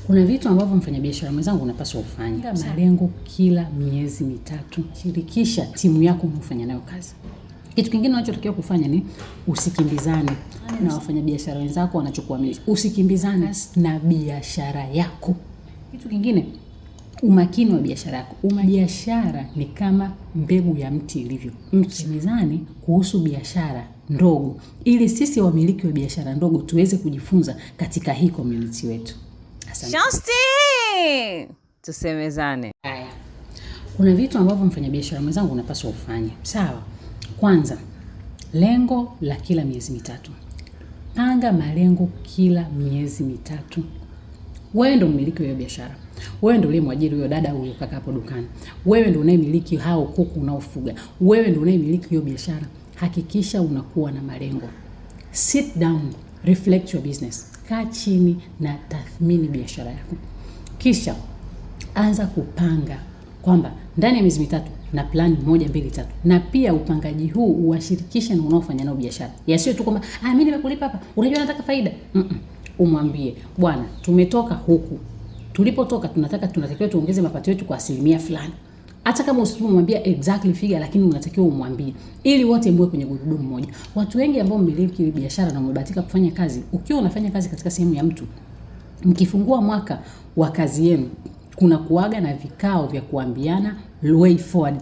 Kuna vitu ambavyo mfanyabiashara mwenzangu unapaswa ufanye. Malengo kila miezi 3. Shirikisha timu yako unaofanya nayo kazi. Kitu kingine unachotakiwa kufanya ni usikimbizane na wafanyabiashara wenzako wanachokuamini. Usikimbizane na biashara yako. Kitu kingine, umakini wa biashara yako. Biashara ni kama mbegu ya mti ilivyo. Msemezane kuhusu biashara ndogo ili sisi wamiliki wa biashara ndogo tuweze kujifunza katika hii community wetu. Asante. Shosti! Tusemezane. Haya. Kuna vitu ambavyo mfanyabiashara mwenzangu unapaswa ufanye. Sawa. Kwanza, lengo la kila miezi 3. Panga malengo kila miezi 3. Wewe ndo mmiliki wa hiyo biashara. Wewe ndo uliyemwajiri huyo dada huyo kaka hapo dukani. Wewe ndo unayemiliki hao kuku unaofuga. Wewe ndo unayemiliki hiyo biashara. Hakikisha unakuwa na malengo. Sit down, reflect your business. Kaa chini na tathmini biashara yako. Kisha anza kupanga kwamba ndani ya miezi 3 na plan 1 2 3. Na pia upangaji huu uwashirikishe na unaofanya nao biashara. Yasiyo tu kwamba mimi nimekulipa hapa, unajua nataka faida. Umwambie, bwana, tumetoka huku. Tulipotoka tunatakiwa tuongeze mapato yetu kwa asilimia fulani. Hata kama usipomwambia exactly figure, lakini unatakiwa umwambie ili wote mwe kwenye gurudumu moja. Watu wengi ambao mmiliki biashara na umebahatika kufanya kazi, ukiwa unafanya kazi katika sehemu ya mtu, mkifungua mwaka wa kazi yenu, kuna kuaga na vikao vya kuambiana way forward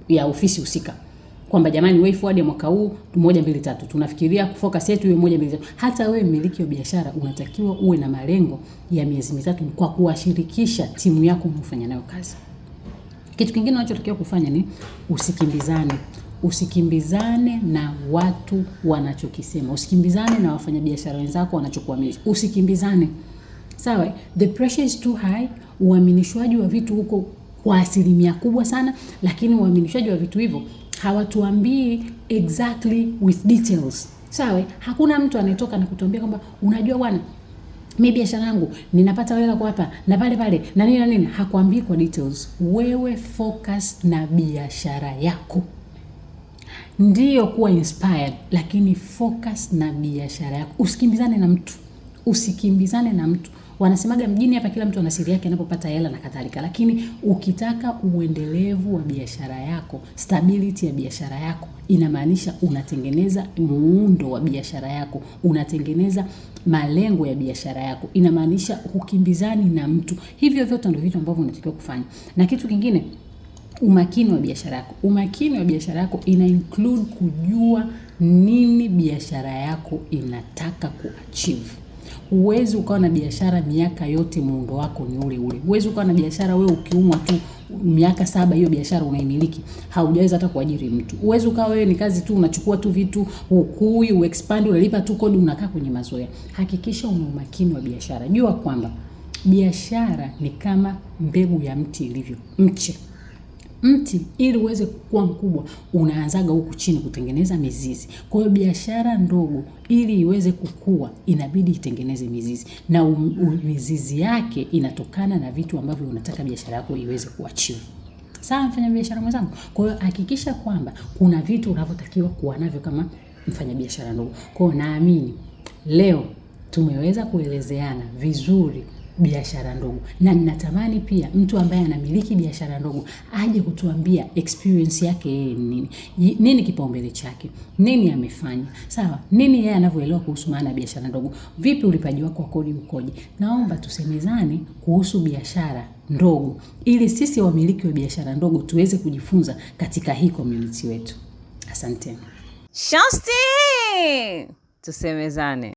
ya ofisi husika. Kwamba jamani, way forward ya mwaka huu 1 2 3. Tunafikiria focus yetu iwe 1 2 3. Hata wewe mmiliki wa biashara unatakiwa uwe na malengo ya miezi 3 kwa kuwashirikisha timu yako unaofanya nayo kazi. Kitu kingine unachotakiwa kufanya ni usikimbizane. Usikimbizane na watu wanachokisema. Usikimbizane na wafanyabiashara wenzako wanachokuamini. Usikimbizane. Sawa, the pressure is too high. Uaminishwaji wa vitu huko kwa asilimia kubwa sana, lakini uaminishwaji wa vitu hivyo hawatuambii exactly with details. Sawa, hakuna mtu anayetoka na kutuambia kwamba unajua bwana, mimi biashara yangu ninapata hela kwa hapa na pale pale na nini na nini. Hakuambii kwa details. Wewe focus na biashara yako. Ndiyo kuwa inspired, lakini focus na biashara yako. Usikimbizane na mtu. Usikimbizane na mtu. Wanasemaga mjini hapa kila mtu ana siri yake anapopata hela na kadhalika. Lakini ukitaka uendelevu wa biashara yako, stability ya biashara yako, inamaanisha unatengeneza muundo wa biashara yako, unatengeneza malengo ya biashara yako, inamaanisha hukimbizani na mtu. Hivyo vyote ndio vitu ambavyo unatakiwa kufanya. Na kitu kingine, umakini wa biashara yako. Umakini wa biashara yako ina include kujua nini biashara yako inataka kuachieve. Huwezi ukawa na biashara miaka yote muundo wako ni ule ule. Huwezi ukawa na biashara wewe ukiumwa tu miaka 7 hiyo biashara unaimiliki, haujaweza hata kuajiri mtu. Huwezi ukawa wewe ni kazi tu unachukua tu vitu, hukui, uexpand, unalipa tu kodi, unakaa kwenye mazoea. Hakikisha una umakini wa biashara. Jua kwamba biashara ni kama mbegu ya mti ilivyo, mche. Mti ili uweze kukua mkubwa unaanzaga huku chini kutengeneza mizizi. Kwa hiyo biashara ndogo ili iweze kukua inabidi itengeneze mizizi, na mizizi yake inatokana na vitu ambavyo unataka biashara yako iweze kuachieve. Sawa mfanyabiashara mwenzangu? Kwa hiyo hakikisha kwamba kuna vitu unavyotakiwa kuwa navyo kama mfanyabiashara ndogo. Kwa hiyo naamini leo tumeweza kuelezeana vizuri biashara ndogo, na ninatamani pia mtu ambaye anamiliki biashara ndogo aje kutuambia experience yake yeye ni nini, nini kipaumbele chake, nini amefanya, sawa, nini yeye anavyoelewa kuhusu maana ya biashara ndogo, vipi ulipaji wako wa kodi ukoje. Naomba tusemezane kuhusu biashara ndogo ili sisi wamiliki wa biashara ndogo tuweze kujifunza katika hii community wetu. Asante. Shosti! Tusemezane.